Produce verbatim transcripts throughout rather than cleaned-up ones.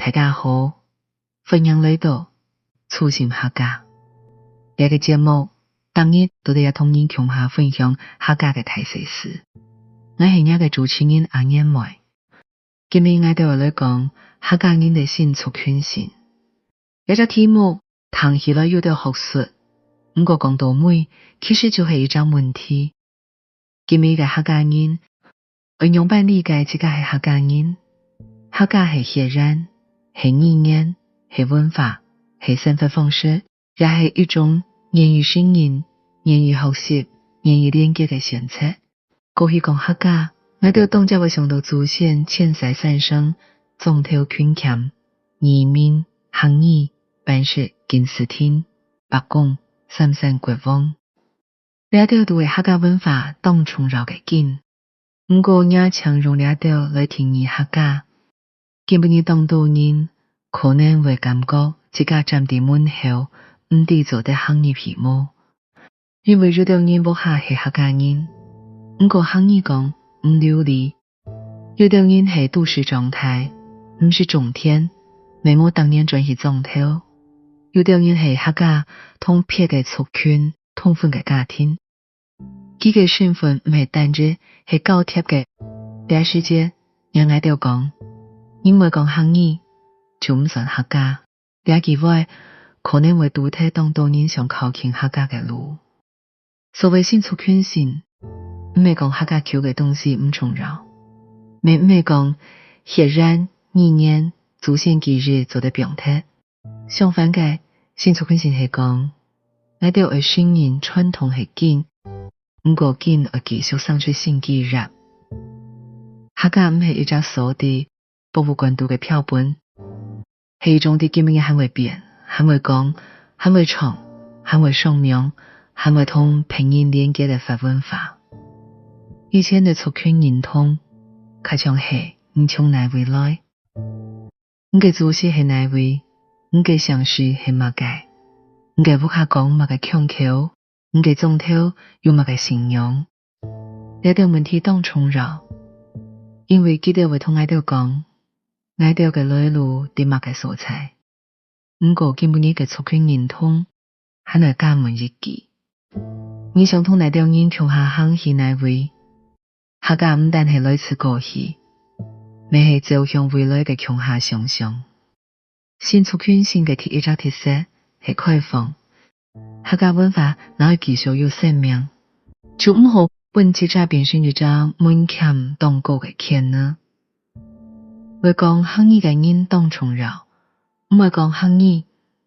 大家好，歡迎來到初心客家。這个節目，逐日都在這同你共下分享客家个大細事。𠊎係若个主持人阿燕妹。今日𠊎兜來講客家人个新族群性。這隻題目聽起來有兜學術，毋過講到尾，其實就係一隻問題。 今日个客家人，愛仰般理解自家係客家人？客家係血緣，係語言，係文化，係生活方式，也係一種願意承認、願意學習、願意連結个選擇。過去講客家，𠊎兜當然會想到祖先遷徙山城、莊頭勤儉、移民、客語、粄食、敬字亭、伯公、三山國王。 這兜都係客家文化當重要个根。毋過若淨用這兜來定義客家，今晡日當多人可能會感覺自家站在門口，毋知做得行入去無。因為有兜人屋下係客家人，毋過客語講毋流利， 有兜人係都市長大，毋識種田，乜無逐年轉去莊頭。有兜人係客家同別个族群通婚个家庭。佢个身份毋係單一，係交疊个。這時節，若𠊎兜講，你毋會講客語，就毋算客家。 這句話可能會堵忒當多人想靠近客家个路。所謂新族群性，毋係講客家舊个東西毋重要，乜毋係講血緣、語言、祖先記憶做得放忒。相反个，新族群性係講，𠊎兜愛承認傳統係根，毋過根愛繼續生出新枝葉。客家毋係一隻鎖在 博物館肚个標本，係一種在今晡日還會變、還會講、還會唱、還會上網、還會同別人連結个活文化。以前个族群認同，較像係你從哪位來，你个祖先係哪位，你个姓氏係麼个，你个屋下講麼个腔口， 你个莊頭有麼个信仰？這兜問題當重要，因為佢兜會同𠊎兜講，𠊎兜个來路在麼个所在。毋過今晡日个族群認同，還愛加問一句：你想同哪兜人共下行去哪位？客家毋單係來自過去，乜係走向未來个共下想像。 新族群性个第一隻特色係開放。客家文化若愛繼續有生命，就毋好分自家變成一隻門檻當高个圈仔。會講客語个人當重要，毋會講客語，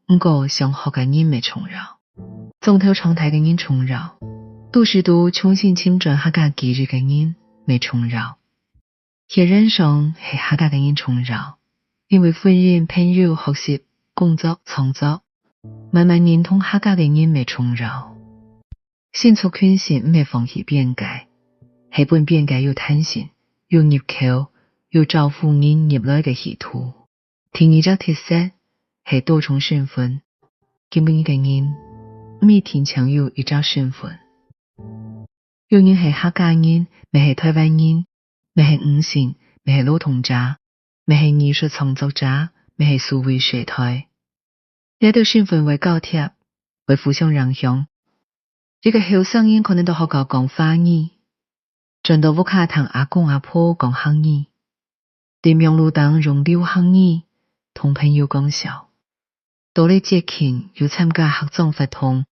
毋過想學个人乜重要。莊頭長大个人重要，都市肚重新尋轉客家記憶个人乜重要。 血緣上係客家个人重要，因為婚姻、朋友、學習、工作、創作，慢慢認同客家个人乜重要。新族群性毋係放棄邊界，係分邊界有彈性、有入口、有招呼人入來个氣度。 第二隻特色係多重身份。今晡日个人，毋一定淨有一隻身份。有人係客家人，乜係臺灣人，乜係女性，乜係勞動者，乜係藝術創作者，乜係數位世代。這兜身份會交疊，會互相影響。一個後生人可能到學校講華語，轉到屋下聽阿公阿婆講客語， 在網路頂用流行語同朋友講笑，到了節慶又參加客莊活動，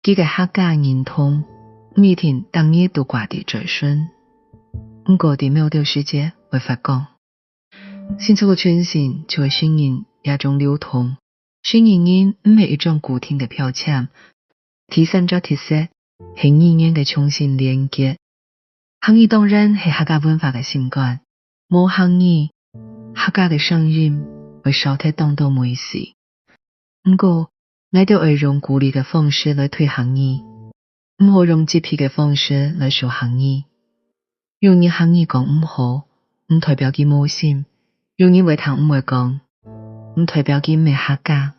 佢个客家認同毋一定逐日都掛在嘴唇。毋過在某兜時節會發光。新族群性就係承認這種流動，承認人毋係一張固定个標籤。第三隻特色係語言个重新連結。 客語當然係客家文化个心肝，無客語，客家个聲音會少忒當多味緒。毋過，𠊎兜愛用鼓勵个方式來推客語，毋好用責備个方式來說客語。有人客語講毋好，毋代表佢無心；有人會聽毋會講，毋代表佢毋係客家。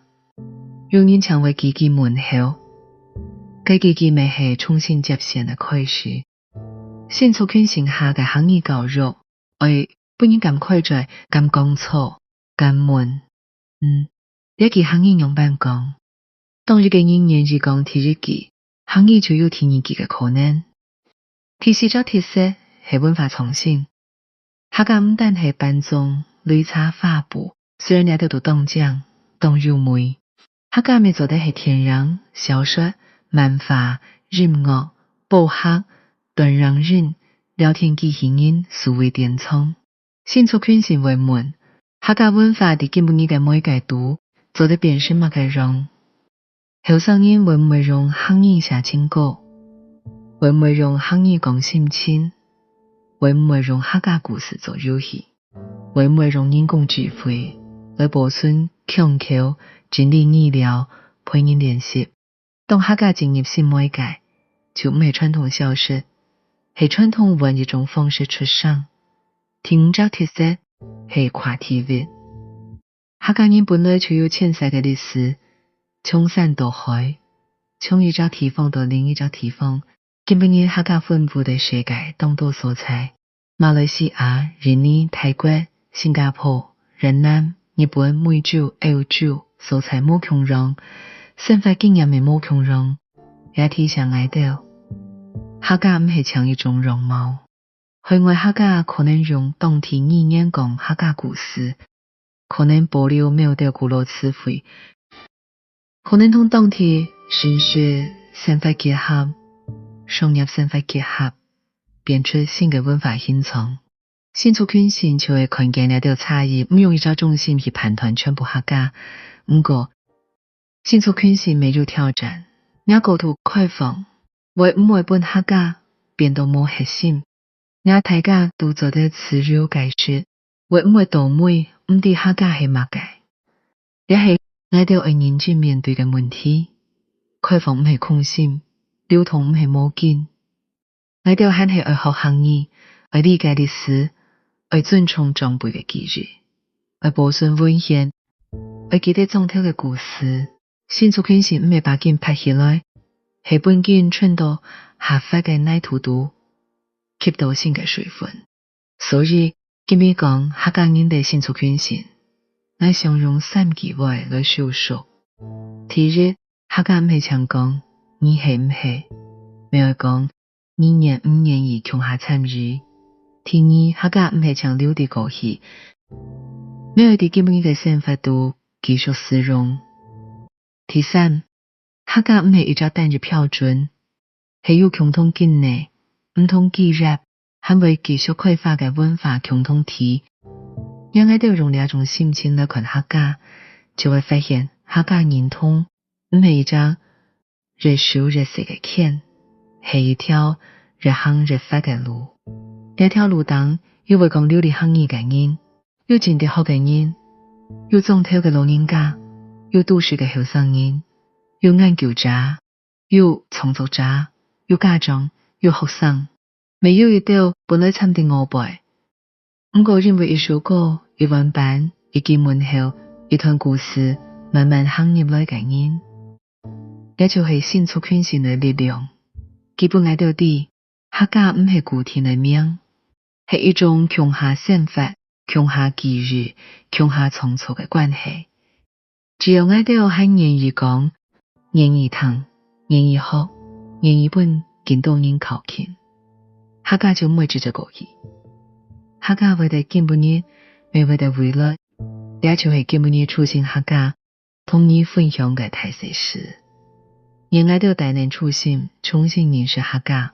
有人淨會記佢門口，該記佢乜係重新接線个開始。 新族群性下个客語教育，愛分人敢開嘴、敢講錯，敢問，嗯，這句客語仰般講？當一個人願意講第一句，客語就有第二句个可能。第四隻特色係文化創新。客家毋單係粄粽、擂茶、花布，雖然這兜都當靚、當優美，客家乜做得係電影、小說、漫畫、音樂、播客、短影音、聊天機器人、數位典藏。 新族群性會問，客家文化在今晡日个媒介肚做得變成麼个樣？後生人會毋會用客語寫情歌？會毋會用客語講心情？會毋會用客家故事做遊戲？會毋會用人工智慧來保存、腔口、整理語料、陪人練習？ 當客家進入新媒介，就毋係傳統消失，係傳統換一種方式出聲。第五隻特色係跨地域。客家人本來就有遷徙个歷史，從山到海，從一隻地方到另一隻地方。今晡日客家分布个世界當多所在， 馬來西亞、印尼、泰國、新加坡、越南、日本、美洲、歐洲，所在無共樣，生活經驗乜無共樣。也提醒𠊎兜，客家毋係淨一種樣貌。海外客家可能用當地語言講客家故事， 可能保留某兜古老詞彙，可能同當地神學生活結合、商業生活結合，變出新个文化形狀。新族群性就係看見這兜差異，毋用一隻中心去判斷全部客家。毋過，新族群性乜有挑戰，若過度開放，會毋會分客家變到無核心？ 若大家都做得自由解釋，會毋會到尾毋知客家係麼个？這係𠊎兜愛認真面對个問題。開放毋係空心，流通毋係無根。𠊎兜還係愛學客語，愛理解歷史，愛尊重長輩个記憶，愛保存文獻，愛記得莊頭个故事。 新族群性毋係把根拔起來，係分根伸到合法个泥土肚，吸到新个水分。所以，今日講客家人个新族群性，𠊎想用三句話來收束。第一，客家毋係淨講你係毋係，乜愛講 你願毋願意共下參與。第二，客家毋係淨留在過去，乜愛在今晡日个生活肚繼續使用。第三，客家毋係一隻單一標準，係有共同根呢，毋同枝葉，還會繼續開花个文化共同體。若𠊎兜用這種心情來看客家，就會發現客家認同 毋係一隻越收越細个圈，係一條越行越闊个路。這條路頂有會講流利客語个人，有真得學个人，有莊頭个老人家，有都市个後生人，有研究者，有創作者，有家長，有學生。 乜有一兜本來站在外背，毋過因為一首歌、一碗粄、一句問候、一段故事，慢慢行入來个人。這就係新族群性个力量。佢分𠊎兜知，客家毋係固定个名，係一種共下生活、共下記憶、共下創造个關係。 只要𠊎兜還願意講，願意聽，願意學，願意分更多人靠近，客家就毋會直接過去。客家會在今晡日，乜會在未來。這就係今晡日初心客家同你分享个大細事。願𠊎兜帶等初心，重新認識客家，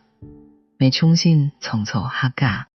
乜重新創造客家。